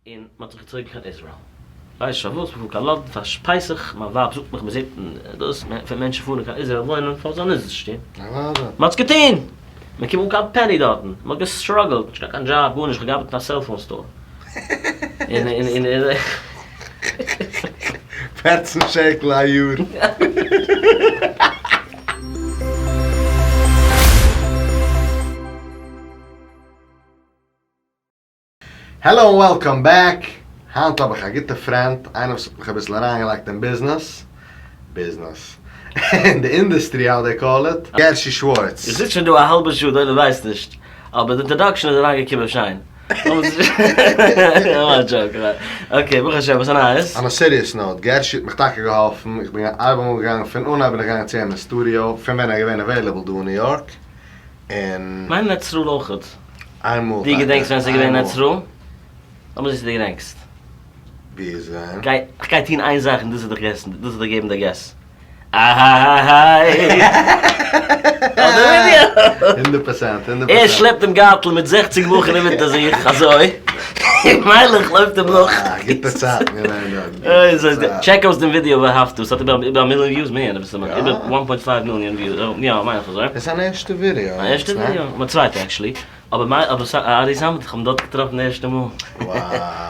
און מ'האט זיך געצויגן קיין איזראעל. ווייסט שוין פארוואס מ'פארט קיין לאנדאן פאר פסח, מיין ווייב זאגט מיך מ'זעט דאס פון מענטשן פארן קיין איזראעל וואוינען, פארוואס זאלן אונז נישט טון? מ'האט עס געטון! מ'קומט אן קיין penny דארטן, מ'האט גע struggle ט, נישט געהאט קיין דזשאב, גארנישט, כ'האב געארבעט אין א cellphone store. און און און און. פערצן שקל א יאר. Hello און welcome back! היינט האב איך א גוטע friend, איינער וואס האט מיך אביסל אריינגעלייגט אין ביזנעס, ביזנעס, אין די industry how they call it, גערשי שווארץ. איך זיץ שוין דא א האלבע שעה, די עולם ווייסט נישט, אבער די introduction איז אריינגעקומען שיין. Okay, ברוך השם, וואס איז נייעס? On a serious note, גערשי האט מיך טאקע געהאלפן, איך בין ארבע מאל געגאנגען, פון אנהייב בין איך געגאנגען צו אים אין סטודיאו, פון ווען ער איז געווען available דא אין ניו יארק, און. מיין ארץ ישראל אויכעט. איינמאל דו געדענקסט ווען ס'איז געווען ארץ ישראל? לאמיר זען צו דו געדענקסט. ווי איז ווען? גיי, כ'גיי טון איין זאך און דאס וועט דיך guess ן, דאס וועט דיך געבן די guess. אהההההי! אויף די ווידעא! הונדערט פראצענט, הונדערט פראצענט. ער שלעפט דעם גארטל מיט זעכציג בחורים אונטער זיך, אזוי, און מיילעך לויפט אים נאך. אה, גוטע צייטן געווען דארט. Check אויס דעם ווידעא ואהבת, ס'האט איבער איבער א מיליאן views, מער, איבער one point five מיליאן views, יא, מיין איך אזוי. דאס איז זיין ערשטע ווידעא. זיין ערשטע ווידעא, מיין צווייטע actually. אבער מיין, אבער ארי סאמעט, איך האב אים דארט געטראפן די ערשטע מאל.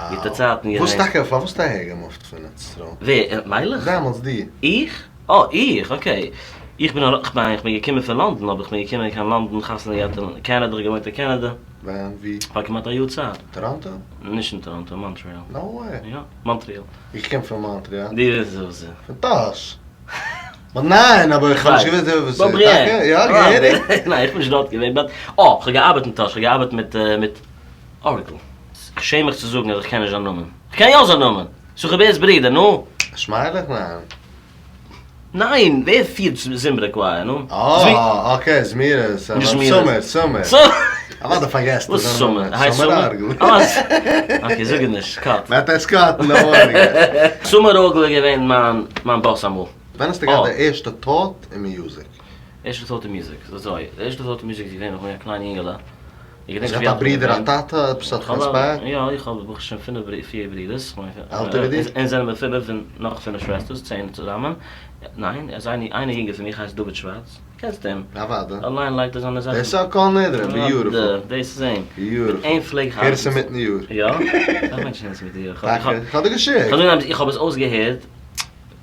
גוטע צייטן געווען. וואס טאקע, פארוואס האסטו אהער גע move ט פון ארץ ישראל? ווער? מיילעך? דעמאלטס דו. איך? אה, איך, okay. איך בין ארויס, כ'מיין איך בין געקומען פון לאנדאן, אבער איך בין געקומען קיין לאנדאן, חתונה געהאט אין קענעדע, איך געוואוינט אין קענעדע. ווען? ווי? פאר כמעט א יאר צייט. טאראנטא? נישט אין טאראנטא, מאנטריאל. No way. יא, מאנטריאל. איך קום פון מאנטריאל. דו ווייסט וואס איז. פון טאהש. But ניין, אבער איך האב נישט געוואוסט וואס איז. טאקע? יא, געהעריג? ניין, איך בין נישט דארט געווען, but אה, איך האב געארבעט אין טאהש, איך האב געארבעט מיט מיט אוראקל. איך שעם מיך צו זאגן אז איך קען נישט זיין נאמען. איך קען יא זיין נאמען! סוכע בער'ס ברודער, נו! שמיילעך? ניין. ניין, ווער פירט זמרה choir, נו? אה, okay, זמירות. נישט זמירות. סומער, סומער. אוודאי פארגעסטו וואס זיין נאמען. סומער? הייסט סומער ארגל. Okay, זאג עס נישט, cut. מ'וועט עס cut ן, don't worry. סומער ארגל איז געווען מיין מיין boss אמאל. ווען האסטו געהאט די ערשטע thought אין music? ערשטע thought אין music? ס'איז אזוי, די ערשטע thought אין music איז געווען ווען כ'בין א קליין יונגעלע. איך געדענק האסט געהאט א ברודער א טאטע עפעס האט דיך inspired? יא, איך האב ברוך השם פינף פיר ברידערס, עלטער ווי דיר? אונז זענען מיר פינף און נאך פינף שוועסטערס, צען צוזאמען, ניין, ער איז איינער יונגער פון מיך הייסט דוד שווארץ, קענסט אים? אוודאי. אליין לייגט ער זיינע זאכן. דאס איז א כל נדרי, beautiful. דאס איז אים. Beautiful. אים פלעג איך הער עס אינמיטן יאר. יא? אסאך מענטשן הערן עס אינמיטן יאר. טאקע? איך האב דיר געשיקט. איך האב עס אויסגעהערט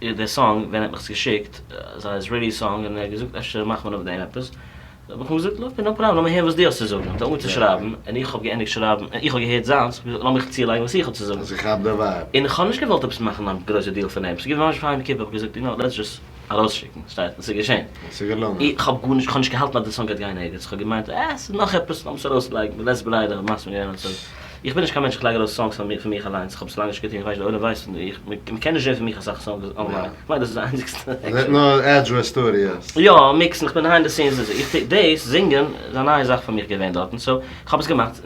די song ווען ער האט מיך עס געשיקט, אזא Israeli song, און ער האט געזאגט אפשר מאכט מען אויף דעם עפעס. האב איך אים געזאגט, okay, no problem, לאמיר הערן וואס דו האסט צו זאגן. האט ער אנגעהויבן צו שרייבן, און איך האב געענדיגט שרייבן, און איך האב געהערט זיינס, האב איך געזאגט, לאמיך צולייגן וואס איך האב צו זאגן. אז איך כאפ די vibe. און איך האב נישט געוואלט עפעס מאכן א גרויסע deal פון דעם, ס'איז געווען ממש פאר יום כיפור, האב איך געזאגט, you know, let's just ארויסשיקן, שטייט, און ס'איז געשען. און ס'איז געלונגען. איך האב גארנישט, איך האב נישט געהאלטן אז די song גייט גיין ערגעץ, איך האב געמיינט, אה, ס'איז נאך עפעס, לאמיר עס ארויסלייגן, בלית ברירה, איך האב מסכים געווען און ס'איז. איך בין נישט קיין מענטש איך לייג ארויס songs פון מיך אליינס, איך האב עס לאנג נישט געטון, איך ווייס נישט די עולם ווייסט, מ'קען נישט זען פון מיך אסאך songs online, כ'מיין דאס איז די איינציגסטע. נאר עדזשווער סטודיאס. יא, mix ן, איך בין behind the scenes און איך טו דאס, זינגען איז א נייע זאך פאר מיך געווען דארטן, so איך האב עס געמאכט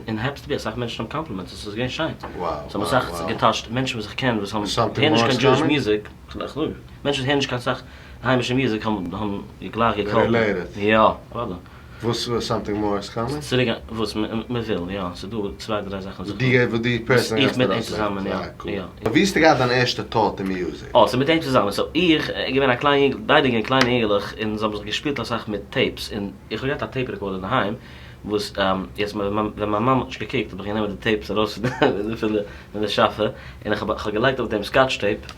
און happens to be אסאך מענטשן האבן compliments, עס איז געווען שיין, עס האבן אסאך גע touch ט מענטשן וואס איך קען וואס האבן הערן נישט קיין Jewish music, מענטשן וואס הערן נישט קיין סאך היימישע music האבן גלייך געקאלט, יא אוודאי. וואס וואס something more is coming? צוריק וואס מען וויל יא, ס'איז דא צוויי דריי זאכן וואס איך וויל. וואס דו personally איך מיט אים צוזאמען יא יא. ווי האסטו געהאט דיין ערשטע thought אין music? אה, ס'איז מיט אים צוזאמען, so איך געווען א קליין יונגל, ביידע געווען קליינע יונגעלעך און זיי האבן זיך געשפילט אסאך מיט tapes, און איך האב געהאט א tape recorder אינדערהיים וואס יעצט ווען מיין מאמע האט נישט געקוקט האב איך גענומען די tapes ארויס פון די שאפע און איך האב געלייגט אויף דעם Scotch tape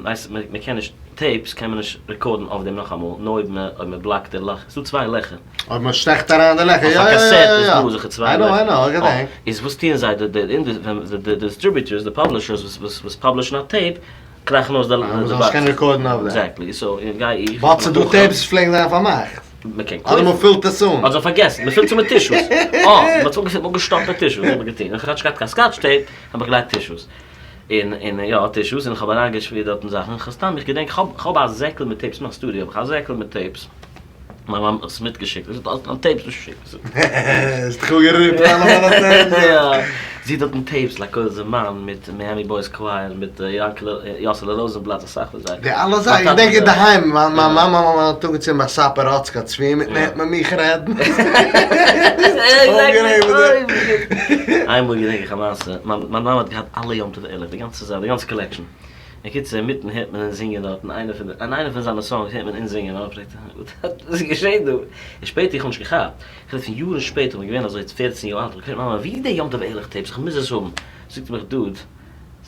ווייסט מען קען נישט tapes קען מען נישט record ן אויף דעם נאכאמאל נאר אויב מען אויב מען block ט די לאך ס'דא צוויי לעכער. אויב מען שטעכט אריין די לעכער יא אויף א יא יא קאסעט יא איז יא דא זיכער צוויי I know לעכער. I know איך געדענק. איז וואס טוען זיי די די די distributors די publishers וואס וואס וואס publish ן א tape קראכן אויס די אז מען זאל נישט קענען record ן אויף דעם. Exactly so גיי איך But ס'דא tapes וואס פלעגן זיין פארמאכט. מען קען קויפן. אדער מען פילט עס אן. אדער פארגעסן מען פילט עס אן מיט tissues. אה מען האט עס אנגעשטאפט מיט tissues האב איך געטון איך האב נישט געהאט קיין Scotch tape האב איך געלייגט tissues. און און יא tissues און איך האב אריינגעשמירט דארטן זאכן, כ'האב סתם איך געדענק כ'האב כ'האב א זעקל מיט tapes אין מיין סטודיאו האב איך א זעקל מיט tapes. מיין מאמע האט עס מיטגעשיקט, זי האט אלס מיינע tapes נישט געשיקט. האסט דיך אפגעריפט אלע מיינע tapes. יא, זי האט דארטן tapes לכל זמן מיט מיאמי boys choir מיט יאנקעלע יאסעלע ראזענבלאט אסאך פון זיי. די אלע זאכן, איך דענק אינדערהיים מיין מאמע האט אנגעצינדן ביי סאפער האצקע צבי מיטן הערט מען מיך רעדן. איינמאל געדענק איך א מעשה, מיין מאמע האט געהאט אלע יום טוב ערליך, די גאנצע זאך, די גאנצע collection. בקיצור אינמיטן הערט מען אונז זינגען דארטן איינע פון די, אין איינע פון זיינע songs הערט מען אונז זינגען, מיין מאמע פרעגט וואס איז געשען דא? און שפעטער איך האב נישט געכאפט, איך רעד פון יארן שפעטער, איך בין געווען אזוי פערצן יאר אלט, איך האב געפרעגט מיין מאמע ווי איז די יום טוב ערליך tapes איך מוז עס האבן, זאגט זי מיך דוד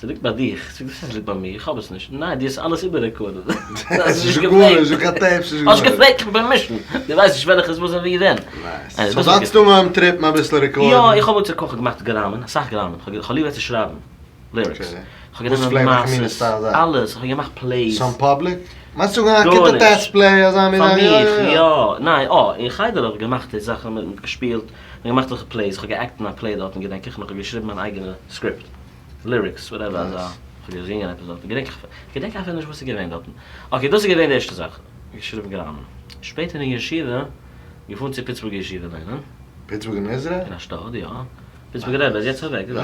ס'ליגט ביי דיך, זאג איך וואס הייסט ס'ליגט ביי מיר איך האב עס נישט, ניין דו האסט אלעס איבעררעקארדעד, האסט נישט געפרעגט, האסט געפרעגט פאר permission, דו ווייסט נישט וועלכע איז וואס און ווי ווען. Nice, so דו האסט אנגעהויבן טריפן אביסל רעקארדן? יא איך האב אויך צו געמאכט גראמען, אסאך גראמען, איך האב ליב געהאט צו שרייבן. Lyrics. כ'האב גענומען מעשות, אלעס, כ'האב געמאכט plays. סאם public? מיינסט זאגן א כיתה ט' play אזא מין זאך? פאר מיך, יא. ניין, אה, אין חדר האב איך געמאכט די זאכן, מיט געשפילט, כ'האב געמאכט אזעלכע plays, כ'האב גע'עקט אין א play דארטן געדענק איך, און כ'האב געשריבן מיין אייגענע script, lyrics, whatever אזא, כ'האב געזינגען עפעס דארטן, געדענק איך, כ'געדענק אפילו נישט וואס איז געווען דארטן. Okay, דאס איז געווען די ערשטע זאך, געשריבן גראמען. שפעטער אין ישיבה, געפארן צו פיטסבורגער ישיבה לערנען. פיטסבורג אין איזרעיל? אין אשדוד, יא. פיטסבורגער רבי איז יעצט אוועק, יא.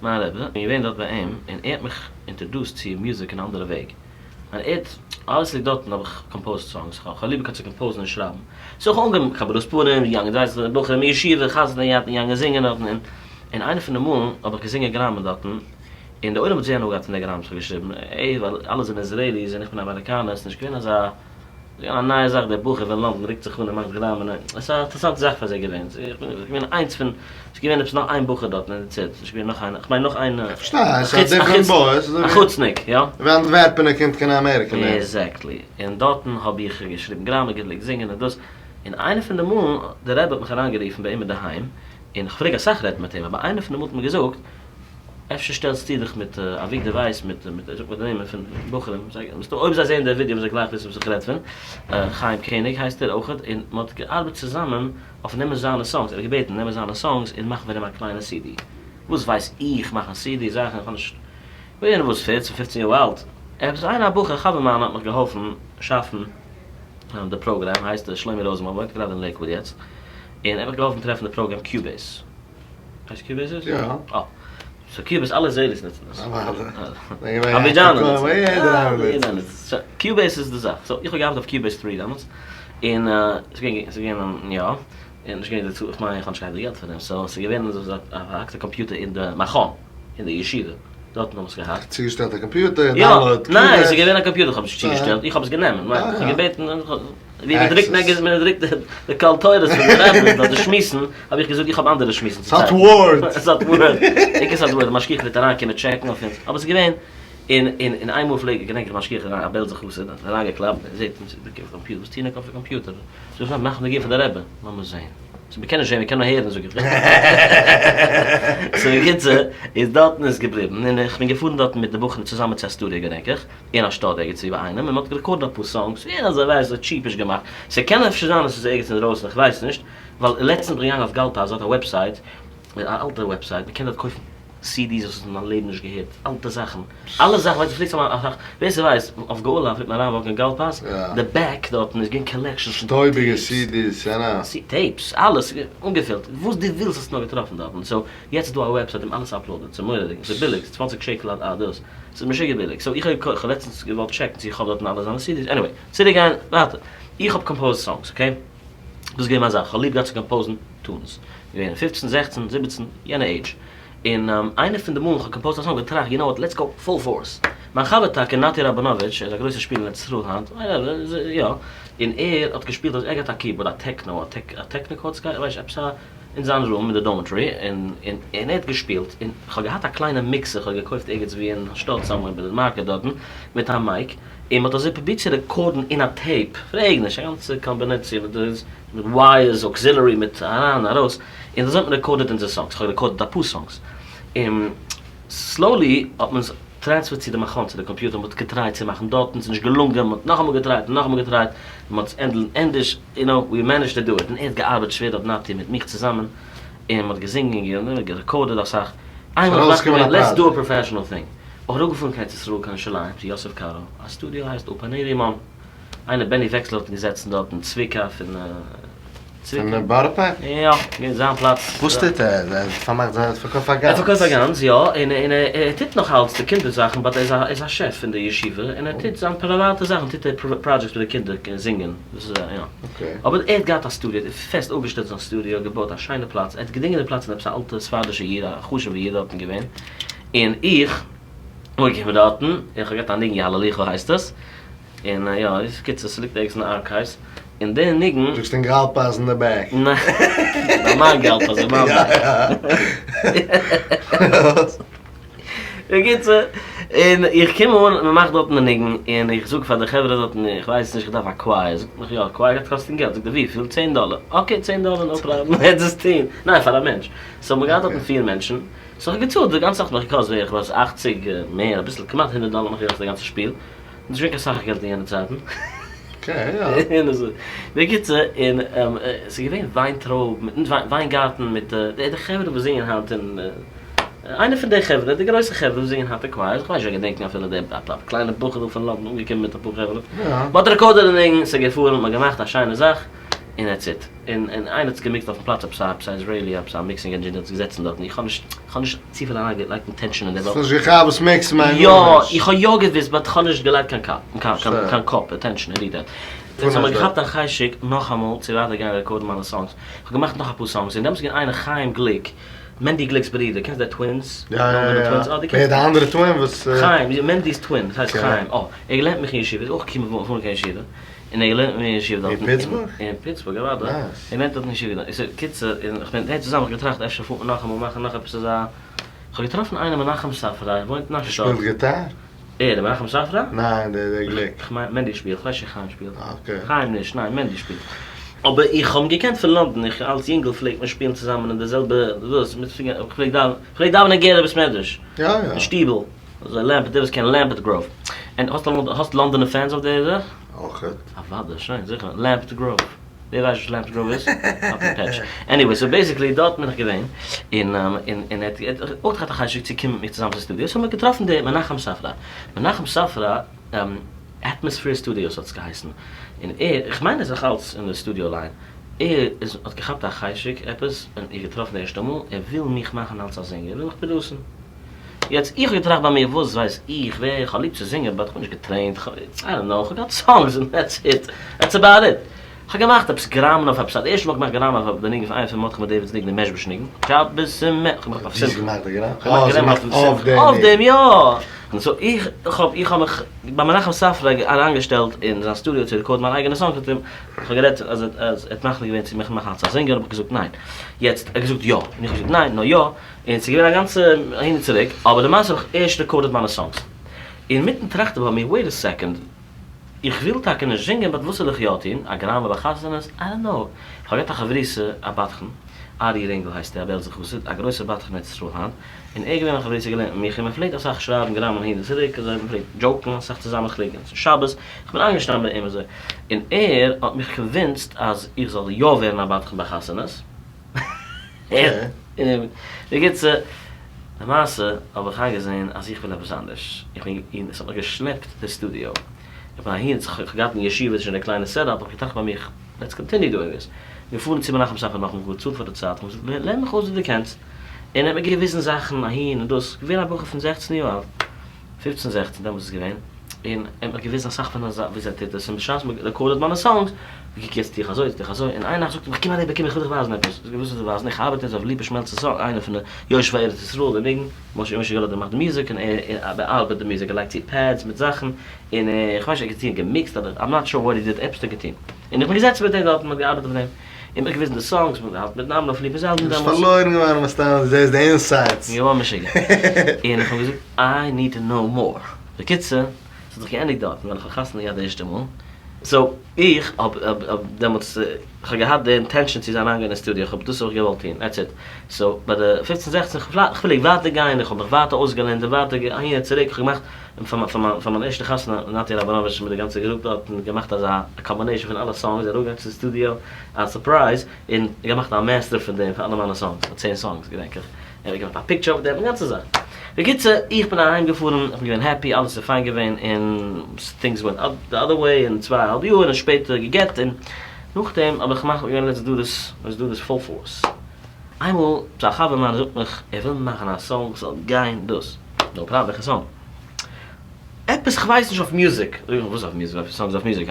מיין רבי, כ'בין געווען דארט ביי אים, און ער האט מיך introduced צו מוזיק אין א אנדערע וועג. און ער האט, obviously דארטן האב איך composed songs, כ'האב ליב געהאט צו compose ן און שרייבן. So איך האב אנגעהויבן קבלת פנים, געגאנגען ווייסט בחורים אין ישיבה, חתונה געהאט און געגאנגען זינגען דארטן, און און איינע פון די מאלן האב איך געזינגען גראמען דארטן, און די עולם האט זייער הנאה געהאט פון די גראמען וואס כ'האב געשריבן, עה ווייל אלע זענען Israelis און איך בין אמעריקאנער, ס'איז נישט געווען אזא. ס'איז געווען א נייע זאך, דער בחור פון לאנדאן רוקט זיך אן און מאכט גראמען, עס איז א אינטערעסאנטע זאך פאר זיי געווען, ס'איז געווען איינס פון, ס'איז געווען עפעס נאך איין בחור דארטן אין די צייט, ס'איז נישט געווען נאך איינער, כ'מיין נאך איין, איך פארשטיי, ס'איז א different boy, ס'איז אזוי ווי א חוצניק, יא. ווי אנטווערפענער קומט קיין אמעריקע לערנען. Exactly, און דארטן האב איך געשריבן גראמען, געפלעגט זינגען און דאס, און איינע פון די מאלן, דער רבי האט מיך אריינגערופן ביי אים אינדערהיים, און כ'פלעג אסאך רעדן מיט אים, אבער איינע פון די מאל האט מיר געזאגט, אפשר שטעלסטו דיך מיט אביגדור ווייס מיט מיט זאג מיר די נעמען פון בחורים זיי מסתמא אויב זיי זעען די ווידיאו וועלן זיי גלייך וויסן וואס איך רעד פון, חיים קעניג הייסט ער אויכעט, און מען האט געארבעט צוזאמען אויף נעמען זיינע songs, ער האט געבעטן נעמען זיינע songs און מאכן פון דעם א קליינע CD, וואס ווייס איך מאכן CD זאכן איך האב נישט כ'בין געווען וואס פערצן פופצן יאר אלט, עפעס איינער א בחור א חבר מיינער האט מיך געהאלפן שאפן די פראגראם הייסט ער שלומי ראזענבוים וואוינט גראדע אין לעיקוואד יעצט, און ער האט מיך געהאלפן טרעפן די פראגראם Cubase. ווייסט Cubase איז? יא. אה. So Cubase אלע זאליס נוצן עס. אוודאי. אבידזשאנער נוצן עס. יעדער נוצט עס. Cubase איז די זאך. So איך האב געארבעט אויף Cubase three דעמאלטס. און ס'איז געווען ס'איז געווען יא. און נישט געווען דערצו, איך מיין איך האב נישט געהאט די געלט פאר דעם. So ס'איז געווען אזוי א פארהאקטע קאמפיוטער אין די מכון. אין די ישיבה. דארטן האבן עס געהאט. צוגעשטעלט א קאמפיוטער, download Cubase. ניין, ס'איז געווען א קאמפיוטער, איך האב נישט צוגעשטעלט, איך האב עס גענומען. איך האב געבעטן. ווי מען דרוקט מעגעז מען דרוקט די קול תורות פון די רבי'ס דארט די שמועסן, האב איך געזאגט איך האב אנדערע שמועסן צו ס'האט Word! ס'האט Word! עיקר ס'האט Word, די משגיח פלעגט אריינקומען טשעקן אויף אונז, אבער ס'איז געווען, און און און איינמאל פלעג געדענק איך משגיח אריין א בעלזער חסיד האט אריינגעקלאפט, ער זעט אונז דרוקן אויף קאמפיוטער, וואס טוען ענק אויף די קאמפיוטער? זאג איך מאך נגיעה פאר די רבי, לאמיר זען. זאג מ'קען נישט זען מ'קען נאר הערן זאג איך. So בקיצור איז דארטן איז געבליבן, און איך בין געפארן דארטן מיט די בחורים צוזאמען צו א סטודיאו געדענק איך. אין א שטאט ערגעץ ווי ביי איינעם און מ'האט גערעקארדעד אפאר songs, און אזוי ווייס איך טשיפיש געמאכט, ס'קען אפשר זיין אז ס'איז ערגעץ אינדרויסן איך ווייס נישט, ווייל לעצטנס בין איך געגאנגען אויף גלפז האט א website, א אלטע website, מ'קען דארט קויפן CDs וואס האסט אין דיין לעבן נישט געהערט, אלטע זאכן, אלע זאכן, ווייסט דו פלעגסט האבן אסאך, ווער ס'ווייסט, אויף גאולה פלעגט מען אריינוואקן אין גלפז, די back דארטן איז געווען collections פון שטויביגע CDs, יא נא. Tapes, אלעס, אנגעפילט, וואס דו ווילסט האסטו נאר געטראפן דארטן, so יעצט איז דא א website און אלעס uploaded, ס'איז מורא'דיג, ס'איז ביליג, ס'איז 20 שקל א דאס. ס'איז משוגע ביליג, so איך האב לעצטנס געוואלט טשעקן צו איך האב דארטן אלע זיינע CDs, anyway, צוריק גיין ווייטער, איך האב composed songs, okay? דאס איז געווען מיין זאך, איך האב ליב געהאט צו קאמפאוזן tunes, געווען פופצן, זעכצן, זיבעצן, יענע עידזש, און איינע פון די מאלן איך האב composed א song געטראכט, you know what, let's go full force, מיין חבר טאקע נתי ראבינאוויטש, ער איז א גרויסער שפילער אין ארץ ישראל היינט, יא, און ער האט געשפילט, ער האט געהאט א keyboard, א Techno, א Technichord, איך ווייס נישט, עפעס א. אין זיין room אין די dormitory און און ער האט געשפילט און כ'האב געהאט א קליינע mixer כ'האב געקויפט ערגעץ ווי אין שטאט somewhere ביי די market דארטן מיט א mic און מ'האט אזוי פרובירט צו רעקארדן אין א tape פרעג נישט א גאנצע קאמבינאציע מיט מיט wires auxiliary מיט אריין ארויס און אזוי האט מען רעקארדעד אונזער songs כ'האב רעקארדעד אפאר songs און slowly האט מען עס טרענספערט צו די מכון צו די קאמפיוטער מ'האט געטרייט צו מאכן דארטן ס'איז נישט געלונגען מ'האט נאכאמאל געטרייט און נאכאמאל געטרייט און מ'האט עס ענדערש you know we managed to do it און ער האט געארבעט שווער דארט נתי מיט מיך צוזאמען און מ'האט געזינגען און גערעקארדעד אסאך איינמאל האט נתי געזאגט let's do a professional thing איך בין אראפגעפארן קיין ארץ ישראל קיין ירושלים צו יוסף קארו א סטודיאו הייסט אולפני רימון. איינער בעני וועקסלער האט געזעצן דארטן, צביקה פון צביקה. פון בארא פארק? יא, געווען זיין פלאץ. וואס טוט ער? ער פארמאכט זיין, ער פארקויפט פאר גאנס? ער פארקויפט פאר גאנס, יא, און ער טוט נאך אלץ די קינדער זאכן, באט ער איז א שעף פון די ישיבה, און ער טוט זיין פריוואטע זאכן, טוט ער פראדזשעקטס מיט די קינדער, זינגען, דאס איז יא. אבער ער האט געהאט א סטודיאו, ער האט פעסט אפגעשטעלט זיין סטודיאו, געבויט א שיינע פלאץ, ער האט געדינגען די פלאץ פון עפעס א אלטע ספרדישע איד, א חשוב'ע איד דארטן געווען, און איך אנגעקומען דארטן, איך האב געהאט א ניגון יהללוך הייסט עס, און יא, קיצור ס'ליגט ערגעץ אין די ארקייווס, און די ניגון. זאגסט אין גראלפאז אין די בעק. ניין, ביי מיין גראלפאז אין מיין בעק. בקיצור, און איך קום אן, מ'מאכט דארטן די ניגון, און איך זאג פאר די חברה דארטן, איך ווייס נישט, איך דארף א קווייער, זאגט מיך יא, א קווייער גייט קאסטן געלט, זאגט ער וויפיל? צען דאלער, אקעי צען דאלער נאו פראבלעם, מ'וועט עס טון, ניין פאר א מענטש, סאו מ'האט געהאט דארטן פיר מענטשן, סאו איך האב געצאלט, די גאנצע זאך האט מיך געקאסט בערך וואס אכציג, מער אביסל, כמעט הונדערט דאלער האט מיך געקאסט די גאנצע שפיל, נישט געווען קיין סאך געלט אין יענע צייטן. און אזוי. בקיצור, און ס'איז געווען וויינטרויב, מיט וויינגארטן מיט די חברה וואס זינגען היינט אין, איינער פון די חברה, די גרויסע חברה וואס זינגען היינט אין קווייערס, איך ווייס נישט זיי געדענקן אפילו די, א קליינע בחור'ל פון לאנדאן אנגעקומען מיט אפאר חברה. מ'האט רעקארדעד די ניגון, ס'איז געפארן, מ'האט געמאכט א שיינע זאך, און דעטס איט. און און איינער האט עס געמיקסט אויפן פלאץ עפעס א עפעס א איזרעילי עפעס א מיקסינג ענדזשינער האט עס געזעצן דארטן איך האב נישט איך האב נישט צופיל אריין געלייגט אינטענשאן אין די וועלט. האסט נישט געכאפט וואס מיקסן מיינט יא איך האב יא געוויסט באט איך האב נישט געלייגט קיין קאפ קיין קאפ אטענשאן אין דעם. ס'האט מיר געכאפט א חשק נאכאמאל צו ווייטער גיין רעקארדן מיינע סאנגס איך האב געמאכט נאך אפאר סאנגס און דעמאלטס איז געווען איינער חיים גליק מענדי גליק'ס ברודער קענסט די טווינס? יא יא יא ווער די אנדערע טווין וואס? חיים מענדי'ס טווין וואס הייסט חיים אה ער האט געלערנט מיט מיך אין ישיבה איז אויך געקומען פארן קיין ישיבה. און ער געלערנט מיט מיר אין ישיבה דארטן. אין פיטסבורג? אין פיטסבורג, אוודאי. נייס. ער לערנט דארט אין ישיבה דארט. איז קיצור, און איך בין צוזאמען האב איך געטראכט אפשר פארט מען נאכאמאל מאכן נאך עפעס אזא, איך האב געטראפן איינעם מנחם ספרא, ער וואוינט אין א שטאט. ער שפילט גיטאר? ער, דער מנחם ספרא? ניין, דער דער גליק. איך מיין מענדי שפילט, איך ווייס נישט צו חיים שפילט. אקעי. חיים נישט, ניין מענדי שפילט. אבער איך האב אים געקענט פון לאנדאן, איך אלס יונגל פלעגט מען שפילן צוזאמען אין די זעלבע דאס, איך פלעג דאווענען אין גערער בית מדרש. יא יא. אין שטיבל. אזוי לעמפערט, דער וואס קען לעמפערט גראוו. און האסט האסט לאנדאנער פענס אויף די זאך? אויכעט. אוודאי, שוין, זיכער. לעמפערט גראוו. ווער ווייסט וואס לעמפערט גראוו איז? אויפן פעטש. עניוועי, סאו בעיסיקלי דארט בין איך געווען, און און און ער האט אויך געהאט א חשק צו קומען מיט מיר צוזאמען צו סטודיאו, סאו האמיר געטראפן די מנחם ספרא. מנחם ספרא, עטמאספעיר סטודיאוס האט עס געהייסן. און ער, איך מיין ער איז נאך אלץ אין די סטודיאו ליין, ער איז האט געכאפט א חשק עפעס, און איך געטראפן די ערשטע מאל, ער וויל מיך מאכן אלץ א זינגער, ער וויל מיך פראדוסן. יעצט איך האב געטראכט ביי מיר וואס ווייס איך ווער איך האב ליב צו זינגען באט איך בין נישט געטרעינט איי דאנט נאו איך האב געהאט סאנגס און דעטס איט דעטס אבאוט איט איך האב געמאכט עפעס גראמען אויף עפעס די ערשטע מאל געמאכט גראמען אויף די ניגון פון איינע פון מרדכי בן דוד'ס ניגון די מעזשביזש ניגון שבת און מ איך האב געמאכט אויף שמחה איך האב געמאכט גראמען אויף שמחה אויף דעם יא און סאו איך האב איך האב מיך ביי מנחם ספרא אריינגעשטעלט אין זיין סטודיאו צו רעקארדן מיינע אייגענע סאנגס מיט אים איך האב גערעדט אז ער האט מחליט געווען צו מיך מאכן אלס א זינגער האב איך געזאגט ניין יעצט ער האט געזאגט יא און איך האב געזאגט ניין נאר יא און ס'איז געווען א גאנצע אהין און צוריק, אבער למעשה האב איך ערשט רעקארדעד מיינע סאנגס. אינמיטן טראכט איך ביי מיר, וועיט א סעקאנד, איך וויל טאקע נישט זינגען, באט וואס זאל איך יא טון? א גראמע ביי חתונות? איי דאנט נאו. איך האב געהאט א חברותא, א בדחן, ארי רינגל הייסט ער, א בעלזער חסיד, א גרויסער בדחן אין ארץ ישראל היינט, און ער איז געווען מיין חברותא געלערנט מיט מיך, און מען פלעגט אסאך שרייבן גראמען אהין און צוריק, אזוי מען פלעגט דזשאוקן אסאך צוזאמען, איך פלעג גיין צום שבת, איך בין איינגעשטאנען מיט אים אזוי, און ער האט מיך קאנווינסד אז איך זאל יא ווערן א בדחן ביי חתונות. בקיצור, למעשה האב איך איינגעזען אז איך וויל עפעס אנדערש, איך בין און עס האט מיך געשלעפט די סטודיאו, איך בין אהין, איך האב געהאט אין ישיבה שוין די קליינע סעטאפ, האב איך געטראכט ביי מיך, לעטס קאנטיניו דואינג דיס, געפארן צו מנחם ספרא נאכאמאל, געצאלט פאר די צייט, איך האב געזאגט לערן מיך אויס ווי דו קענסט, און ער האט מיר געוויזן זאכן אהין און דאס, געווען א בחור פון זעכצן יאר אלט, פופצן זעכצן דעמאלטס איז געווען, און ער האט מיך געוויזן אסאך פון די וויאזוי ער טוט עס, און בשעת מען רעקארדעט מיינע סאנגס, קוק יעצט טו איך אזוי, יעצט טו איך אזוי, און איין נאכט זאגט ער מיך קום אריבער קום איך וויל דיך ווייזן עפעס, זאג איך וואס ווילסטו ווייזן, איך ארבעט יעצט אויף ליפא שמעלצער'ס סאנג, איינער פון די יושבי ארץ ישראל, די ניגון, משה משה געלער האט געמאכט די מוזיק און ער באארבעט די מוזיק, ער לייגט צו פעדס מיט זאכן, און איך ווייס נישט ער האט געטון געמיקסט אדער איים נאט שור וואט הי דיד, עפעס האט ער געטון, און איך בין געזעצן מיט אים דארט און מען האט געארבעט אויף דעם. און מיך געוויזן די סאנגס, מ'האט געהאלטן מיטן ארבעטן אויף ליפא זעלדין ביסט דעמאלטס. פארלוירן געווארן מסתם, דו זעסט די אינסייטס. געווארן משוגע. און איך האב געזאגט איי ניד טו נאו מאר. בקיצור, ס'האט זיך געענדיגט דארטן ווען איך האב חתונה געהאט די ערשטע מאל. סאו, איך האב האב דעמאלטס, איך האב געהאט די אינטענשאן צו זיין אריינגיין אין סטודיאו, איך האב דאס האב איך געוואלט טון, דעטס איט. סאו, ביי די פופצן זעכצן, איך פלעג ווייטער גיין, איך האב מיך ווייטער אויסגעלערנט און ווייטער אהין און צוריק, איך האב געמאכט פאר מיין ערשטע חתונה נתי ראבינאוויטש מיט די גאנצע גרופ דארטן געמאכט אזא קאמבינעישאן פון אלע סאנגס אראפגעגאנגען צום סטודיאו א סורפרייז און געמאכט א מעסטער פון דעם פאר אלע מיינע סאנגס פאר צען סאנגס געדענק איך ער האט געמאכט א picture אויף דעם, די גאנצע זאך. בקיצור, איך בין אהיים געפארן, איך בין געווען happy, אלעס איז פיין געווען, און things went the other way, און צוויי אהאלב יאר, און שפעטער גע'גט, און נאכדעם האב איך מחליט געווען let's do this, let's do this full force. איינמאל, א חבר מיינער זאגט מיך, ער וויל מאכן א song ס'זאל גיין דאס. no problem, וועלכע song? עפעס כ'ווייס נישט אויף מוזיק. זאג איך, וואס אויף מוזיק? וועלכע songs אויף מוזיק?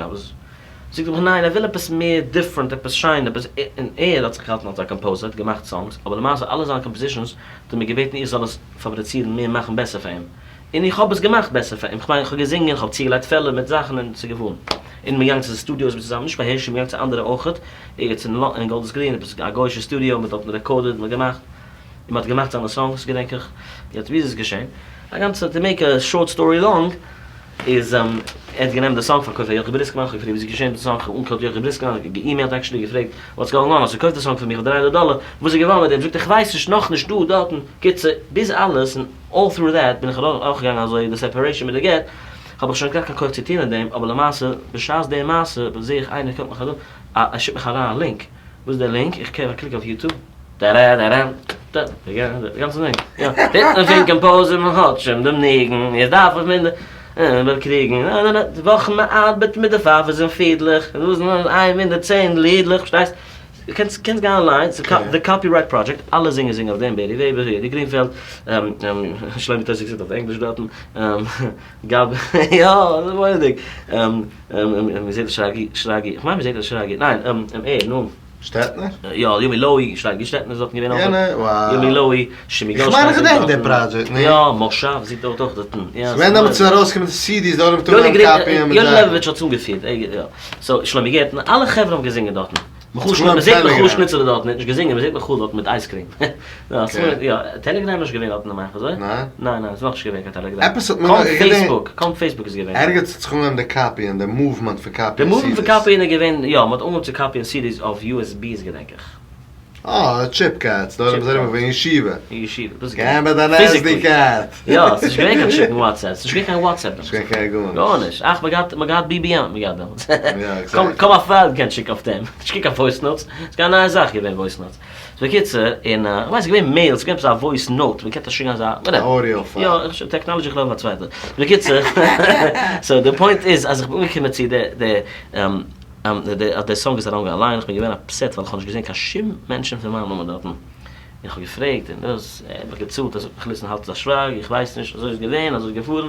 זאגט ער מיך ניין ער וויל עפעס מער different עפעס שיין עפעס און ער האט זיך געהאלטן אלס א composer האט געמאכט songs אבער למעשה אלע זיינע compositions האט ער מיר געבעטן איך זאל עס פאבריצירן מער מאכן בעסער פאר אים און איך האב עס געמאכט בעסער פאר אים כ'מיין איך האב געזינגען איך האב צוגעלייגט פעלער מיט זאכן און ס'איז געווארן און מיר געגאנגען צו די studios מיר צוזאמען נישט ביי הערשי מיר געגאנגען צו אנדערע אויכעט ערגעץ אין גאלדערס גרין עפעס א גוי'שע studio מ'האט דארטן recorded מ'האט געמאכט און מ'האט געמאכט זיינע songs געדענק איך יעצט ווי איז עס געשען א גאנצע to make a short story long. איז ער האט גענומען די song פארקויפט פאר יוחי בריסקמאן, כ'האב געפרעגט ווי איז געשען מיט די song, כ'האב אנגעקאלט יוחי בריסקמאן, געאימעילט actually געפרעגט what's going on, האסט געקויפט די song פון מיר פאר 300 דאלער, וואס איז געווארן מיט דעם, זאגט ער כ'ווייס נישט, נאכנישט דא דארטן, קיצור ביז אלעס און all through that בין איך אדורכגעגאנגען אזוי די separation מיט די גט, האב איך שוין נישט געהאט קיין כח צו טון אין דעם, אבער למעשה בשעת די מעשה זעה איך איינער קומט מיך אדא, ער שיקט מיך אריין א link, וואס איז די link? איך געב א click אויף YouTube, דארעדערעם, די גאנצע דינג, יא, טוט מען פון composer מען האט שוין דעם ניגון, יעצט דארף איך מען די קריגן, די וואכן מען ארבעט מיט די פייפערס און פידלעך, און דאס איז 110 לידלעך, פארשטייסט? קענסט גיין אליין, The Copyright Project, אלע זינגער זינגען אויף דעם, בערי וועבער, יואלי גרינפעלד, שלומי טויסיג זינגט אויף ענגליש דארטן, גאב, יא, מורא'דיג, מ'זעט שרגי, שרגי, כ'מיין מ'זעט אז שרגי, ניין, ער, נו. שטעטנער? יא, יומי לוי, שרגי שטעטנער איז דארטן געווען אויך. יענער, וואו. יומי לוי, שימי גאלדשטיין זינגט דארטן. כ'מיין איך געדענק די פראדזשעקט, נו. יא, מושב זינגט דארט אויך דארטן. ס'ווען דעמאלטס איז ארויסגעקומען די CDs, די עולם האט אנגעהויבן קאפיען מיט יוני לעבאוויטש האט עס אנגעפירט, יא. so, שלומי גערטנער, אלע חברה האבן געזינגען דארטן. מ'זעט מיכאל שניצלער דארטן, ער האט נישט געזינגען, מ'זעט מיכאל דארטן מיט ice cream. יא, טעלעגראם איז נישט געווען דארטן מיין איך, אזוי? ניין? ניין ניין, ס'איז נאכנישט געווען קיין טעלעגראם. עפעס האט מען קוים פעיסבוק, קוים פעיסבוק איז געווען. ערגעץ האט זיך אנגעהויבן די קאפיען, די movement פון קאפיען די movement פון CDs. קאפיען איז געווען, יא, מ'האט אנגעהויבן צו קאפיען CDs אויף USBs געדענק איך. אה, chip cards, דארט האבן זיי ארום געווען אין ישיבה. אין ישיבה, דאס איז געווען. געב מיר דיין SD card. יא, ס'איז נישט געווען קיין שיקן WhatsApp, ס'איז נישט געווען קיין WhatsApp דעמאלטס. נישט געווען קיין גארנישט. גארנישט, אך, מ'האט געהאט BBM האט מען געהאט דעמאלטס. יא, exactly. קוים א file געקענט שיקן אויף דעם, נישט געווען קיין voice notes, ס'איז געווען א נייע זאך געווען voice notes. בקיצור, און כ'ווייס ס'איז געווען mail, ס'איז געווען עפעס א voice note, מ'קען דאך שיקן אזא, whatever. Audio file. יא, technology איך לויף א צווייטע. בקיצור, so די point איז אז איך בין אנגעקומען צו די די די אז די song איז אריינגעגאנגען אליין, איך בין געווען upset ווייל איך האב נישט געזען קיין שום מענטשן פון מיין נאמען דארטן. און איך האב געפרעגט און דאס, ער האט מיך געצאלט, ער זאגט מיך listen האלט עס א שווייג, איך ווייס נישט, אזוי איז געווען, אזוי איז געפארן,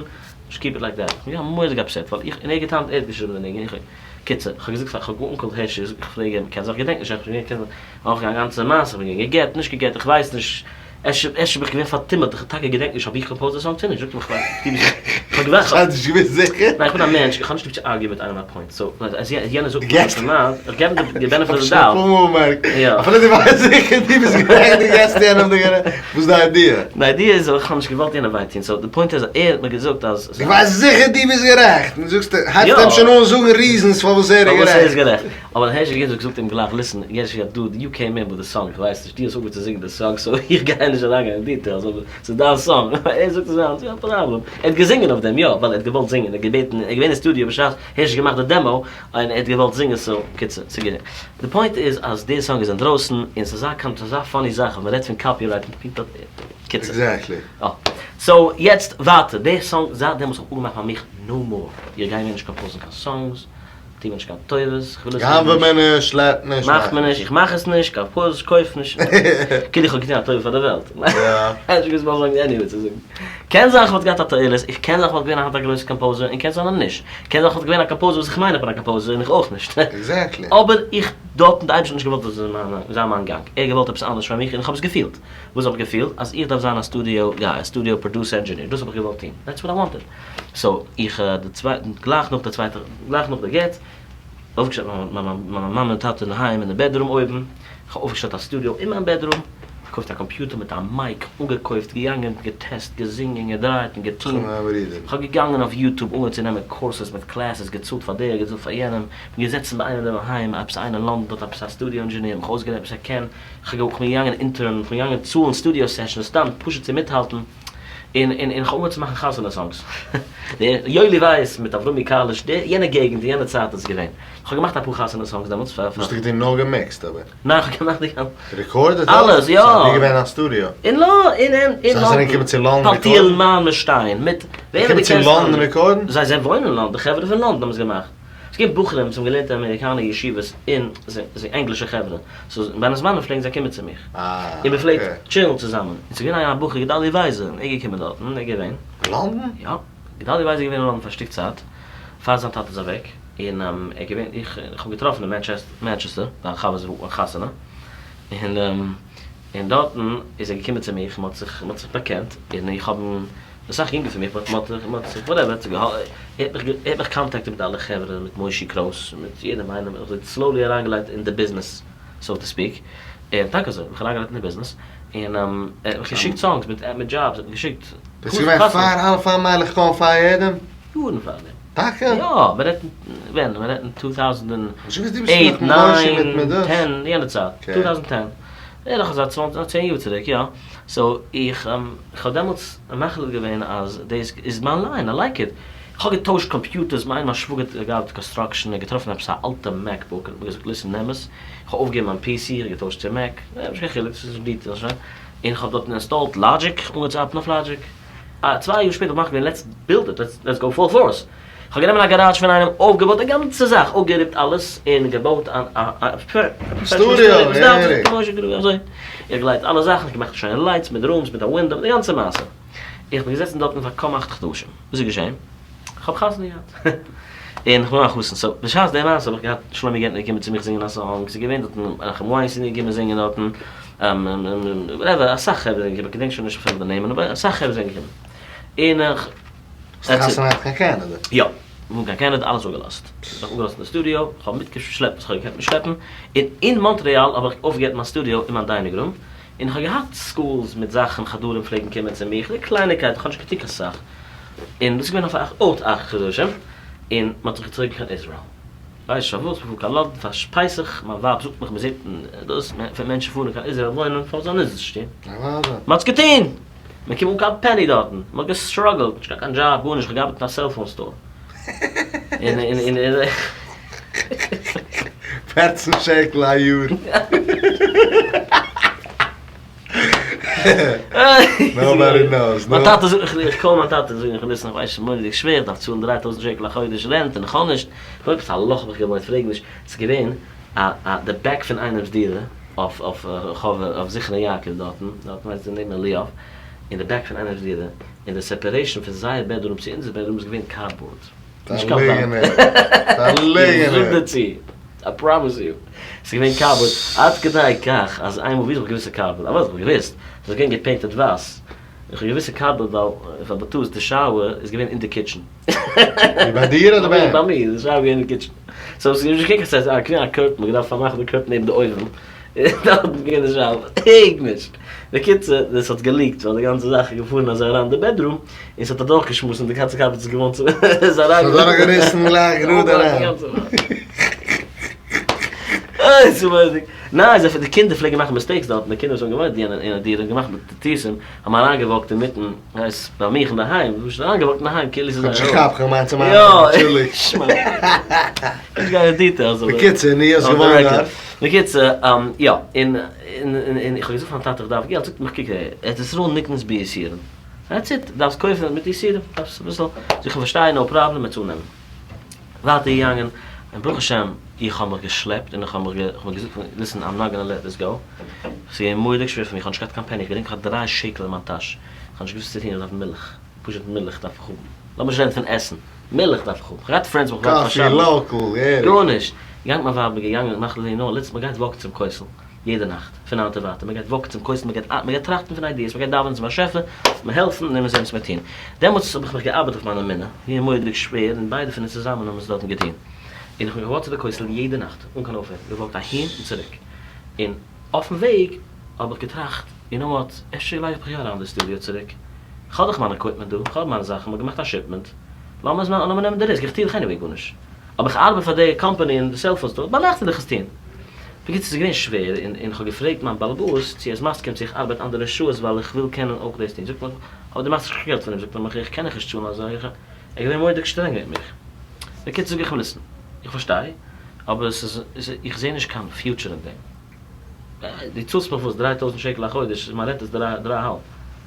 just keep it like that. איך בין געווען מורא'דיג upset ווייל איך, און ער האט געטענה'ט ער האט געשריבן די ניגון, איך האב, קיצור, איך האב געזאגט פאר, איך האב אנגעקאלט הערשי, איך פרעג אים, קען זיין איך געדענק נישט, איך בין געווען, קען זיין, אויך א גאנצע מעשה, כ'בין געווען גע'גט, נישט גע'גט, איך ווייס נישט, אפשר אפשר בין איך געווען פארטומלט, איך טאקע געדענק נישט, האב איך composed די song צו נישט, זאגט ער מיך כ'ווייס נישט, כ'האב געוואוסט, האסט נישט געוואוסט זיכער? ניין איך בין א מענטש, איך האב נישט ליב צו argue מיט איינעם א point, so אז יענער זאגט מיר וואס ער מיינט, איך געב אים די benefit of the doubt. יא. אפילו דו ווייסט זיכער דו ביסט גערעכט דו געבסט יענעם די גערעכט, וואס איז די idea? די idea איז אז איך האב נישט געוואלט יענעם וויי טון, so די point איז אז ער האט מיר געזאגט אז. דו ווייסט זיכער דו ביסט גערעכט, און זאגסט, הייבסט אים שוין אן זאגן reasons פארוואס ער איז גערעכט. פארוואס ער איז גערעכט. אבער הערשי געזאגט זאגט אים גלייך listen גערשי dude you came in with the song איך ווייס נישט דו האסט אנגעהויבן צו זינגען די song so איך גיי נישט אריינגיין אין details אבער ס'איז דיין song ער זאגט עס זיינס יא פראבלעם ער האט געזינגען אויף דעם יא ווייל ער האט געוואלט זינגען ער האט געבעטן ער איז געווען אין סטודיאו בשעת הערשי האט געמאכט די demo און ער האט געוואלט זינגען so קיצור ס'איז געווען די point איז אז די song איז אינדרויסן און ס'איז אזא קאנט אזא funny זאך אז מ'רעדט פון copyright און פונקט קיצור exactly. אה so יעצט ווייטער די song זייט דעמאלטס האט אפגעמאכט פאר מיך no more איך גיי מער נישט compose ן קיין songs. טו מיר נישט קיין טובות, איך וויל עס גנב'ע נישט. מיר נישט, שלעפ נישט, מאך מיר נישט, איך מאך עס נישט, compose, קויף נישט. כאילו איך האב געטון א טובה פאר די וועלט. יא. נישט געוואוסט וואס זאגן anyway צו זאגן. קען זיין איך וואלט געהאט א תועלת, איך קען זיין איך וואלט געווען היינט א גרויסע composer, און קען זיין אז נישט. קען זיין איך וואלט געווען א composer וואס איך מיין איך בין א composer און איך אויך נישט. Exactly. אבער איך, דארט האט די אייבערשטער נישט געוואלט דאס זאל זיין מיין גאנג. ער האט געוואלט עפעס אנדערש פאר מיך און איך האב עס געפילט. וואס האב איך געפילט? אז איך דארף זיין א studio guy, א studio producer engineer. דאס האב איך געוואלט טון. That's what I wanted. So איך די צווייטע, גלייך נאך די צווייטע, גלייך נאך די גט, אויפגעשטעלט מיין מאמע און טאטע אינדערהיים אין די bedroom אויבן, איך האב אויפגעשטעלט א סטודיאו אין מיין bedroom, געקויפט א קאמפיוטער מיט א mic, אנגעקויפט, געגאנגען, געטעסט, געזינגען, געדרייט און געטון, איך האב געגאנגען אויף YouTube אנגעהויבן צו נעמען courses מיט classes, געצאלט פאר דער, געצאלט פאר יענעם, בין געזעצן ביי איינעם אינדערהיים, עפעס איינער אין לאנדאן דארט עפעס א studio engineer, מיך אויסגעלערנט וואס ער קען, איך בין געגאנגען intern, איך בין געגאנגען צאלן studio sessions, סתם פשוט צו מיטהאלטן. און און און כ'האב אנגעהויבן צו מאכן חתונה songs. דער יואלי ווייס מיט אברומי קאליש, די יענע געגנט אין יענע צייט איז עס געווען. כ'האב געמאכט אפאר חתונה songs דעמאלטס פאר פאר. האסטו געטון נאר געמיקסט אבער? ניין כ'האב געמאכט די גאנצע. רעקארדעד אלעס? אלעס יא! ס'איז ווי געווען א סטודיאו? אין לא אין אין אין זיי זענען געקומען צו לאנדאן רעקארדן? פלטיאל מרמערשטיין מיט וועמען געקומען דו צו קענסט לאנדאן רעקארדן? זיי זיי וואוינען אין לאנדאן, די חברה פון לאנדאן האבן עס געמאכט. ס'איז געווען בחורים וואס האבן געלערנט אין אמעריקאנער ישיבות און זיי ענגלישע חברה. so בין הזמנים פלעגן זיי קומען צו מיך. און מ'פלעגט טשילן צוזאמען. און ס'איז געווען א בחור גדלי' ווייזער, ער איז געקומען דארטן, ער איז געווען. אין לאנדאן? יא. גדלי' ווייזער איז געווען אין לאנדאן פאר א שטיק צייט, פאר זיין טאטע איז אוועק. און ער איז געווען, איך האב געטראפן אין מאנטשעסטער, ביי א חבר'ס חתונה. און און דארטן איז ער געקומען צו מיך, מ'האט זיך מ'האט זיך באקענט, און איך האב אים, אסאך יונגער פון מיך, מ'האט מ'האט זיך whatever, ער האט מיך ער האט מיך קאנטעקטעד מיט אלע חברה, מיט מושי קרויס, מיט יעדעם איינעם, און אזוי slowly אריינגעלייגט אין די ביזנעס, so to speak, און טאקע אזוי, מיך אריינגעלייגט אין די ביזנעס, און ער האט מיך געשיקט songs מיט מיט jobs, ער האט מיך געשיקט. דאס איז געווען פאר אלע פאר מיילעך קאהן פאר יעדעם? יארן פארדעם. טאקע? יא, מען רעדט ווען? מען רעדט אין 2008, 9, 10, יענע צייט, 2010. בערך אזא צוואנציג, צען יאר צוריק, יא. so איך האב דעמאלטס מחליט געווען אז דאס איז מיין line, I like it. איך האב געטוישט computers, מיין מיין שוואגער האט געארבעט construction, ער האט געטראפן עפעס א אלטע MacBook, און האט מיר געזאגט listen נעם עס, איך האב אויפגעגעבן מיין PC, איך האב געטוישט צו Mac, נישט קיין חילוק, ס'איז details שוין, און איך האב דארטן installed Logic, אנגעהויבן צו ארבעטן אויף Logic. א צוויי יאר שפעטער האב איך מחליט געווען let's build it, let's go full force. איך האב גענומען א גאראדזש פון איינעם, אויפגעבויט די גאנצע זאך, אפגעריפט אלעס, און געבויט א סטודיאו, אזוי. איך געלייגט אלע זאכן, געמאכט שיינע lights מיט rooms, מיט א window, די גאנצע מעשה. איך בין געזעצן דארטן פאר קוים אכט חדשים. וואס איז געשען? איך האב חתונה געהאט. און איך בין א חתן. so בשעת די מעשה האב איך געהאט שלומי גערטנער געקומען צו מיך זינגען א song, ס'איז געווען דארטן מנחם וויינשטיין געקומען זינגען דארטן, whatever, אסאך חברה זענען געקומען, כ'געדענק שוין נישט אפילו די נעמען, אבער אסאך חברה זענען געקומען. און איך. האסט חתונה געהאט קיין קענעדע? יא. געפארן קיין קענעדע, אלעס אפגעלאזט. זיך אפגעלאזט אין די סטודיאו, כ'האב מיטגעשלעפט וואס כ'האב געקענט מיטשלעפן, און אין מאנטריאל האב איך אויפגעהערט מיין סטודיאו אין מיין dining room, און כ'האב געהאט schools מיט זאכן, חדרים פלעגן קומען צו מיך, די קלייניקייטן, כ'האב נישט געטון קיין סאך. און דאס איז געווען אויף אויך אכט חדשים, און מ'האט זיך געצויגן קיין איזראעל. ווייסט שוין פארוואס מ'פארט קיין לאנדאן פאר פסח, מיין ווייב זאגט מיך מ'זעט דאס, מענטשן פארן קיין איזראעל וואוינען, פארוואס זאלן אונז נישט טון? מ'האט עס געטון! מען קומט אן קיין penny דארטן, מען האט געסטראגעלט, נישט געהאט קיין דזשאב, גארנישט, איך האב געארבעט אין א cellphone store. און און און און. פערצן שקל א יאר. Nobody knows. מיין טאטע זאגט מיך, איך call מיין טאטע זאג איך listen איך ווייס ס'איז מורא'דיג שווער, איך דארף צאלן 3000 שקל א חודש rent און איך האב נישט, כ'האב עפעס א לאך האב איך געוואוינט, פרעג נישט, ס'איז געווען א א די back פון איינעמ'ס דירה אויף אויף רחוב אויף זכרון יעקב דארטן, דארטן ווייסט נעבן אליאב, אין די back פון איינעמ'ס דירה, און די separation פון זייער bedroom צו אונזער bedroom איז געווען cardboard. נישט קיין וואנט. איך זאג דיר צו, I promise you. ס'איז געווען cardboard עד כדי כך אז איינמאל ווי האב איך געוואוסט ס'איז cardboard? אוודאי האב איך געוואוסט, ס'איז געווען געפעינטעד ווייס. איך האב געוואוסט ס'איז cardboard ווייל איך האב בטעות די shower איז געווען אין די kitchen. ווי ביי דיר אדער ביי אים? ביי מיר, די shower איז געווען אין די kitchen. so ס'איז נישט געווען קיין ס'איז געווען א curtain, מ'האט געדארפט פארמאכן די curtain נעבן די אויוון. דארט איז געווען די shower. פרעג נישט. בקיצור, דאס האט געליקט ווייל די גאנצע זאך איז געפארן אזוי אריין אין די bedroom, און ס'האט אדורכגעשמועסט און די גאנצע carpet איז געווארן צו איז אריין. ס'האט אדורכגעריסן גלייך גראד אריין. אוי ס'איז מורא'דיג. ניין, זיי די קינדער פלעגן מאכן mistakes דארטן, די קינדער וואס האבן געוואוינט אין יענע דירה האבן געמאכט טעותים, האבן אריינגעוואקט אינמיטן, הייסט ביי מיך אינדערהיים, פשוט אריינגעוואקט אינדערהיים כאילו ס'איז זייער הויז. כ'האב נישט געכאפט, כ'האב געמיינט צו מיינען, אנטשולדיגט. נישט גיין אין details אבער. בקיצור, נו האסט געוואוינט דארט? בקיצור, יא, און און איך האב געזאגט פארן טאטע איך דארף געלט, זאגט ער מיך קוק אהער, ארץ ישראל נקנית ביסורים, that's it, דארפסט קויפן מיט יסורים, דארפסט אביסל, זאג איך פארשטיי, no problem, מ'עט צונעמען. ווייטער געגאנגען, און ברוך השם, איך האב מיך געשלעפט און איך האב מיך געזאגט, listen, I'm not gonna let this go, ס'איז געווען מורא'דיג שווער פאר מיר, איך האב נישט געהאט קיין penny, איך געדענק איך האב דריי שקל אין מיין טאש, איך האב נישט געוואוסט וואס צו טון, איך דארף מילך, פשוט מילך דארף איך האבן, לאמיר נישט רעדן פון עסן, מילך דארף איך האבן, איך האב געהאט friends וואס איך געוואלט פאר שבת, גארנישט, געגאנגען מיט מיין ווייב, מיר געגאנגען, מאכט זי נאר, let's, מ'גייט וואקן צום כותל, יעדע נאכט, פון היינט און ווייטער, מ'גייט וואקן צום כותל, מ'גייט מ'גייט טראכטן פון ideas, מ'גייט דאווענען צום באשעפער, מיר העלפן, און מיר זען וואס מיר טון. דעמאלטס האב איך מיך געארבעט אויף מיין אמונה, געווען מורא'דיג שווער, און ביידע פון אונז צוזאמען האבן עס דארטן געטון. און איך בין געוואקט צו די כותל יעדע נאכט, אן קיין אויפהער, געוואקט אהין און צוריק. און אויפן וועג האב איך געטראכט, you know what, אפשר לייג איך מיך יא אריין אין די סטודיאו צוריק, כ'האב דאך מיין equipment דא, כ'האב מיינע זאכן, מ'האט געמאכט א shipment, לאמיר נעמען די risk, איך טו דאך anyway גארנישט, אבער איך ארבעט פאר די קאמפאני אין די cellphone store, ביינאכט וועל איך עס טון. בקיצור ס'איז געווען שווער, און און כ'האב געפרעגט מיין באלעבאס צו ער איז מסכים צו איך ארבעט אנדערע שעות ווייל איך וויל קענען אויך דאס טון, זאגט ער מיך, אבער דו מאכסט נישט קיין געלט פון דעם, זאגט ער מיך, איך קען דיך נישט צאלן אזוי, איך ער איז געווען מורא'דיג שטרענג מיט מיך. בקיצור זאג איך אים listen, איך פארשטיי, אבער ס'איז איך זע נישט קיין future אין דעם. דו צאלסט מיך וואס 3000 שקל א חודש, מיין rent איז דריי דריי אהאלב,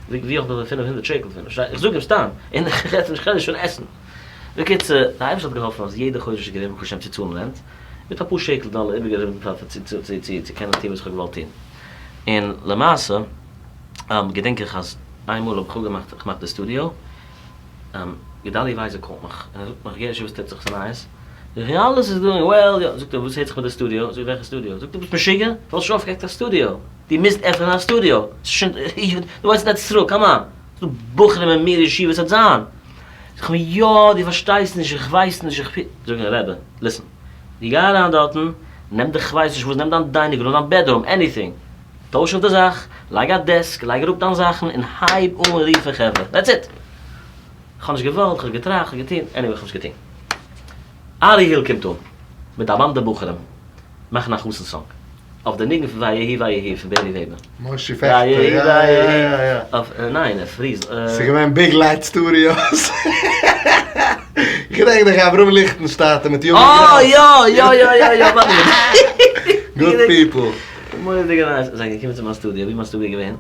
ווי האב איך די 500 שקל פון? איך זאג אים סתם, און איך רעד נישט פון עסן. בקיצור, די אייבערשטער האט געהאלפן אז יעדע חודש איז געווען ברוך השם צו צאלן rent, מיט אפאר שקל דאלער איבערגעריבן פאר צו צו קענען טון וואס איך האב געוואלט טון. און למעשה געדענק איך אז איינמאל האב איך אפגעמאכט, איך מאך די סטודיאו, גדלי' ווייזער call ט מיך און ער זאגט מיך גערשי וואס טוט זיך ס'נייעס? זאג איך אלעס איז doing well יא, זאגט ער וואס הערט זיך מיט די סטודיאו? זאג איך וועלכע סטודיאו? זאגט ער ביסט משוגע? דו האסט שוין אויפגעהעקט א סטודיאו, דו מוזט עפענען א סטודיאו, ס'איז שוין, דו ווייסט אין ארץ ישראל, come on, ס'דא בחורים אין מיר ישיבה ס'וועט זיין, זאג איך אים יא דו פארשטייסט נישט איך ווייס נישט איך זאג איך רבי listen, דו גיי אריין דארטן, נעם דיך כ'ווייס נישט וואס, נעם דיין dining room, דיין bedroom, anything, טויש אויף די זאך, לייג א desk, לייג אראפ דיין זאכן און הייב אן רופן חברה, that's it! כ'האב נישט געוואלט, כ'האב געטראכט, כ'האב געטון, anyway כ'האב נישט געטון. ארי היל קומט אן מיט א באנדע בחורים מאכן א חתן song אויף די ניגון פון ויהי ויהי פון בערי וועבער. מושי פעכטער, יא יא יא יא. אויף, ניין, פריז. ס'איז געווען Big Light Studios. כ'געדענק נאך אברהם ליכטענשטאטער מיט יומי גראס. אה יא יא יא יא יא ווארט good people. מורא'דיגע nice, זיי זענען געקומען צו מיין סטודיאו, ווי מיין סטודיאו איז געווען?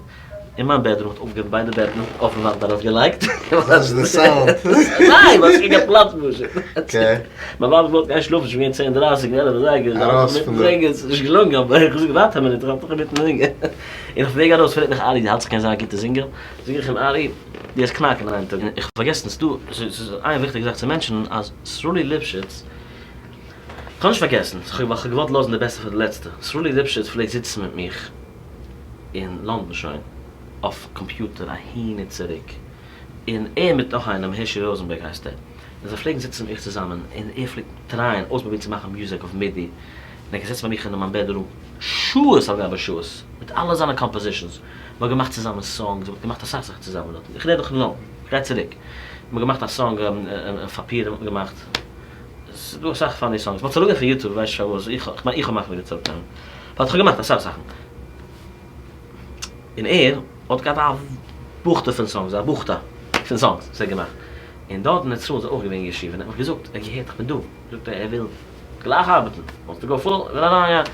אין מיין bedroom האט אויפגעהויבן ביידע בעטן אויפן וואנט ארויפגעלייגט. דאס איז די sound. ניין, ווייל ס'איז געווען פלאץ פשוט. okay. מיין ווייב האט געוואלט גיין שלאפן, שוין געווען צען דרייסיג, עלף אזייגער, ארויס פון דא. ס'איז נישט געלונגען, אבער איך האב געזאגט ווארט א מינוט, איך האלט נאך אינמיטן זינגען. און אויפן וועג ארויס פרעגט מיך ארי, דו האלטסט איך קען זיין א גוטע זינגער? זאג איך אים, ארי, דו וועסט קנאקן איין טאג. איך האב פארגעסן, ס'איז דא, ס'איז איין וויכטיגע זאך צו mention ען, אז סרולי ליפשיץ, כ'האב נישט פארגעסן, כ'האב געוואלט לאזן די בעסטע פאר די לעצטע, סרולי ליפשיץ פלעגט זיצן מיט מיך אין לאנדאן שוין, אויף קאמפיוטער אהין און צוריק, און ער מיט נאך איינעם, הערשי ראזענבערג הייסט ער, און זיי פלעגן זיצן מיט מיך צוזאמען, און ער פלעגט try ען אויספרובירן צו מאכן מוזיק אויף MIDI, און ער האט געזעצן ביי מיך אין מיין bedroom שעות על גבי שעות, מיט אלע זיינע compositions, מ'האט געמאכט צוזאמען songs, מ'האט געמאכט אסאך זאכן צוזאמען דארטן, איך רעד דאך נאר, איך גיי צוריק, מ'האט געמאכט א song פאר פורים האט מען געמאכט, ס'איז דא אסאך funny songs, מ'האט עס אראפגענומען פון YouTube, כ'ווייס נישט פארוואס, איך מיין איך האב מחליט געווען צו אראפנעמען, but כ'האב געמאכט אסאך זאכן, און ער האט געהאט א בוכטע פון songs, א בוכטע פון songs וואס ער האט געמאכט, און דארט אין ארץ ישראל איז ער אויך געווען אין ישיבה, און ער האט מיך געזאגט, ער האט געהערט איך בין דא, זאגט ער ער וויל גלייך ארבעטן, wants to go full, וויל אריינגיין,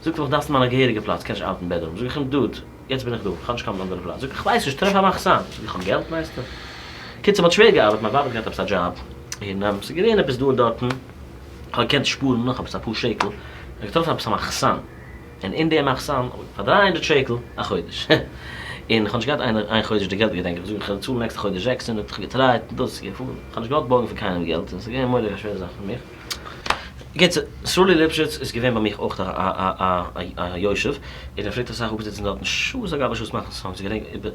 זאגט ער מיך דארפסט מיין א געהעריגע פלאץ, קענסט נישט ארבעטן אין bedroom, זאג איך אים דוד, יעצט בין איך דא, איך האב נישט קיין אנדערע פלאץ, זאגט ער איך ווייס נישט, טרעף א מחסן, זאג איך איך האב געלט מיינסטו? קיצור מ'האט שווער געארבעט, מיין ווייב האט געהאט עפעס א דזשאב, און ס'איז געווען עפעס דא און דארטן, כ'האב געקענט שפארן נאך עפעס אפאר שקל, כ'האב געטראפן עפעס א מחסן, און אין די מחסן פאר 300 שקל א חודש, און כ'האב נישט געהאט איין חודש די געלט געדענק איך, זאג איך כ'וועל צאלן נעקסטע חודש 600, כ'האב גע try ט, דאס איז געפארן, כ'האב נישט געוואלט בארגן פון קיינעם געלט, און ס'איז געווען מורא'דיג א שווערע זאך פאר מיך. בקיצור, סרולי ליפשיץ איז געווען ביי מיך אויך א יושב, און ער פלעגט אסאך אפזיצן דארטן שעות על גבי שעות מאכן songs, איך געדענק איבער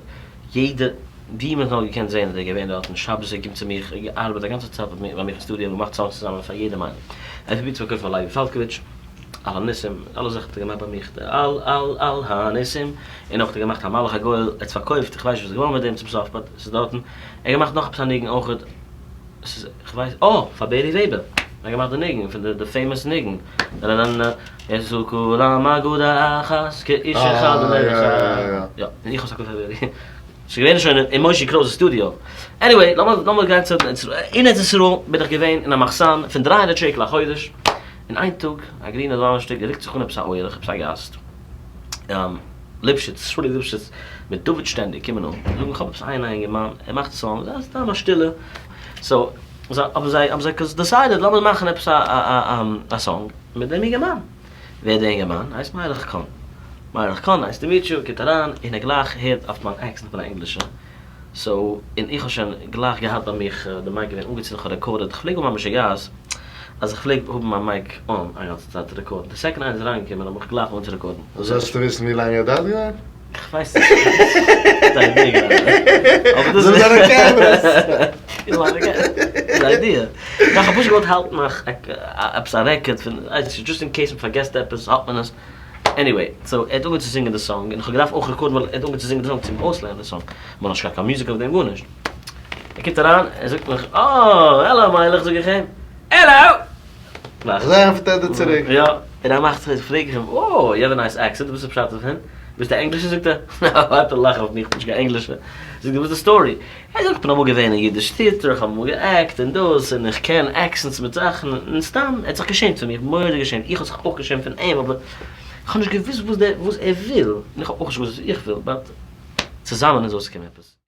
יעדע ווי מען האט נאר געקענט זען איז ער געווען דארטן, שבת ער קומט צו מיך, ער געארבעט א גאנצע צייט ביי מיך אין סטודיאו, געמאכט songs צוזאמען פאר יעדעם איינעם, ער האט פרובירט צו פארקויפן פאר לייבי פאלקאוויטש, על הניסים, אלע זאכן האט ער געמאכט ביי מיך, על על על הניסים, און אויך האט ער געמאכט המלאך הגואל, ער האט עס פארקויפט, איך ווייס נישט וואס איז געווארן מיט דעם צום סוף, but עס איז דארטן, ער האט געמאכט נאך עפעס א ניגון אויך. ס'איז, כ'ווייס, אה! פאר בערי וועבער! ער האט געמאכט די ניגון, פון די famous ניגון. נאנאנאנא, יעשו כולם אגודה אחת, כאיש אחד בלב אחד. יא, און איך האב עס פארקויפט פאר בערי. ס'איז געווען שוין אין מושי קרויז'ס סטודיאו. anyway, לאמיר לאמיר גיין צו אין ארץ ישראל בין איך געווען אין א מחסן פון 300 שקל א חודש, און איין טאג, א גרינע דאנערשטאג, רוקט זיך אן עפעס א אורח, עפעס א גאסט, ליפשיץ, סרולי ליפשיץ, מיט דוד שטענדיג קומען אן, זאגן איך האב עפעס איין אינגערמאן, ער מאכט songs, א סתם א שטילע, so, האבן זיי האבן זיי decided לאמיר מאכן עפעס א א song מיט דעם אינגערמאן, ווער דער אינגערמאן? הייסט מיילעך קאהן, מיילעך קאהן nice to meet you, קומט אריין און ער גלייך הערט אויף מיין accent פון א ענגלישע, so, און איך האב שוין גלייך געהאט ביי מיך די mic געווען אנגעצינדן, איך האב recorded, איך פלעג האבן א משוגעת אז איך פלעג האבן מיין mic on א גאנצע צייט צו record ן, די second איינער איז אריינגעקומען האב איך גלייך אנגעהויבן צו record ן. זאלסטו וויסן ווי לאנג ער דארט געווען? איך ווייס נישט. אבער דאס איז זיינע cameras. good idea. איך האב פשוט געוואלט האלטן עפעס א record פון, just in case מ'פארגעסט עפעס האט מען עס. anyway, so ער האט אנגעהויבן צו זינגען די song, און איך האב געדארפט אויך record ן ווייל ער האט אנגעהויבן צו זינגען די song צו אים אויסלערנען די song, מ'האט נאך נישט געהאט קיין מוזיק אויף דעם גארנישט. ער קומט אריין, ער זאגט מיך, אה, העלא מיילעך, זאג איך אים, העלא! אזוי ענטפערט ער דיר צוריק? יא. און ער מאכט זיך, פרעג איך אים, oh, you have a nice accent, וואס איז פשט דערפון? ביסט א ענגלישער? זאגט ער, no, הייבט ער לאכן אויף מיך, איך בין נישט קיין ענגלישער. זאגט ער, וואס איז די story? ער זאגט, איך בין אמאל געווען אין אידיש theater, איך האב אמאל גע act און דאס, און איך קען accents מיט זאכן, און סתם, ער האט זיך געשעמט פון מיר, מורא'דיג געשעמט, איך האב זיך אויך געשעמט פון אים, אבער איך האב נישט געוואוסט וואס ער וויל, און איך האב אויך נישט געוואוסט וואס איך וויל, but צוזאמען איז אויסגעקומען עפעס.